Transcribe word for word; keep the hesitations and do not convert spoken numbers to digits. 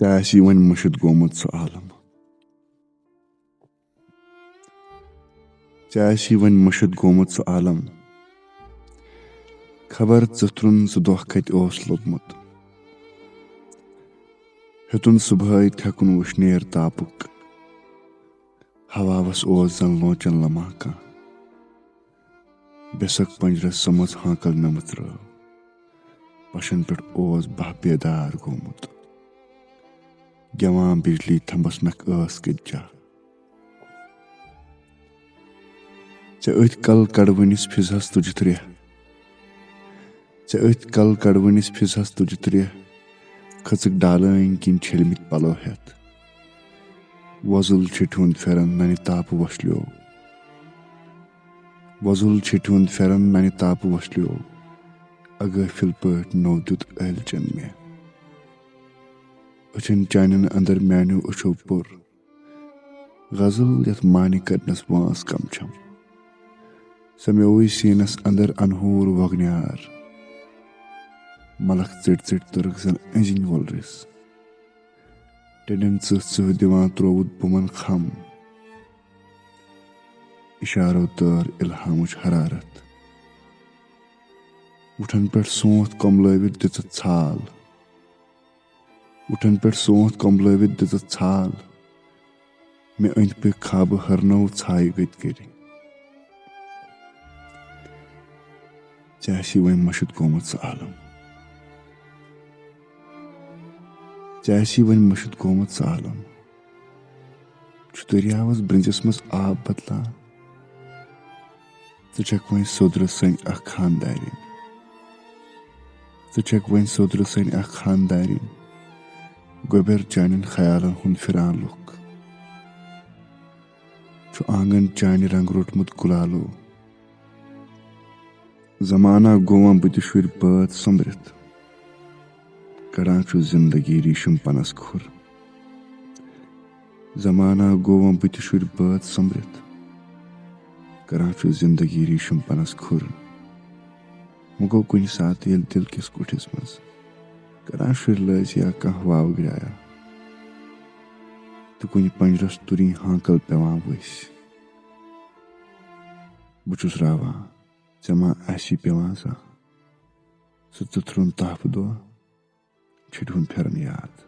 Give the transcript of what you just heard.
ژےٚ آسی وۄنۍ مٔشِتھ گوٚمُت سُہ عالم۔ ژےٚ آسی وۄنۍ مٔشِتھ گوٚمُت سُہ عالم۔ خبر ژٕتھرُن سُہ دۄہ کتہِ اوس لوٚبمُت۔ ہیوٚتُن صُبحٲے تھٮ۪کُن وُشنیر تاپُک۔ ہواوس اوس زن لونچن لمحہ کانٛہہ۔ بے سۄکھ پنجرس سٔمٕژ ہانکل مےٚ مٕژرٲو۔ پشن پٮ۪ٹھ اوس بہہ بیدار گوٚمُت۔ گٮ۪وان بجلی تھمبس نکھ ٲس کٔتۍ جا۔ ژےٚ أتھۍ کل کڑوٕنِس فِزہس تُجِتھ ریہ۔ ژےٚ أتھۍ کل کڑوٕنِس فِزہس تُجِتھ ریہ۔ کھٔژٕکھ ڈالٲنۍ کِنۍ چھٔلمٕتۍ پلو ہٮ۪تھ۔ وۄزُل چھِٹہِ ہُنٛد پھٮ۪رن ننہِ تاپہٕ وۄشلیو۔ وۄزُل چھِٹہِ ہُنٛد پھٮ۪رن ننہِ تاپہٕ وۄشلیو۔ اغٲفِل پٲٹھۍ نوٚو دیُت ٲلچن مےٚ۔ أچھن چانٮ۪ن اندر میانیو أچھو پوٚر۔ غزل یتھ معنی کرنس وٲنٛس کم چھم۔ سمیووٕے سیٖنس اندر انہور وۄگنیار۔ ملکھ ژٔٹۍ ژٔٹۍ تٔرٕکھ زن أنزِنۍ وۄلرِس۔ ٹٮ۪نڈٮ۪ن ژٕہ ژٕہ دِوان ترووُت بُمن خم۔ اِشارو تٲر الہامٕچ حرارت۔ وُٹھن پٮ۪ٹھ سونٛتھ کۄملٲوِتھ دِژٕتھ ژھال۔ وُٹھن پٮ۪ٹھ سونٛتھ کۄملٲوِتھ دِژٕتھ ژھال۔ مےٚ أنٛدۍ پٔکۍ خابہٕ ہرنو ژھایہِ گٔتۍ کٔرۍ۔ ژےٚ آسی وۄنۍ مٔشِتھ گوٚمُت سُہ عالم۔ ژےٚ آسی وۄنۍ مٔشِتھ گوٚمُت سُہ عالم۔ چھُ دٔریاوَس برٛنٛزِس منٛز آب بدلان۔ ژٕ چھَکھ وۄنۍ سوٚدرٕ سٕنٛدۍ اکھ خاندارِنۍ۔ ژٕ چھَکھ وۄنۍ سوٚدرٕ سٕنٛدۍ اکھ خاندارِنۍ۔ گوٚبٮ۪ر چانٮ۪ن خیالن ہُنٛد پھِران لُکھ۔ چھُ آنٛگن چانہِ رنٛگ روٚٹمُت گُلالو۔ زمانہ گوٚوم بہٕ تہِ شُرۍ بٲژ سۄمبرِتھ۔ کڑان چھُ زندگی ریٖشم پنس کھُر۔ زمانہ گوٚوم بہٕ تہِ شُرۍ بٲژ سۄمبرِتھ۔ کران چھُ زندگی ریٖشم پنس کھُر۔ وۄنۍ گوٚو کُنہِ ساتہٕ ییٚلہِ دِل کِس کُٹھِس منٛز کران شُرۍ لٲزیا کانٛہہ واو گریایا۔ تہٕ کُنہِ پنجرس تُرِنۍ ہانکل پٮ۪وان ؤسۍ۔ بہٕ چھُس راوان، ژےٚ ما آسی پٮ۪وان زانٛہہ سُہ ژٕتھرُن تپھ دۄہ، چھِٹہِ ہُنٛد پھِرن یاد۔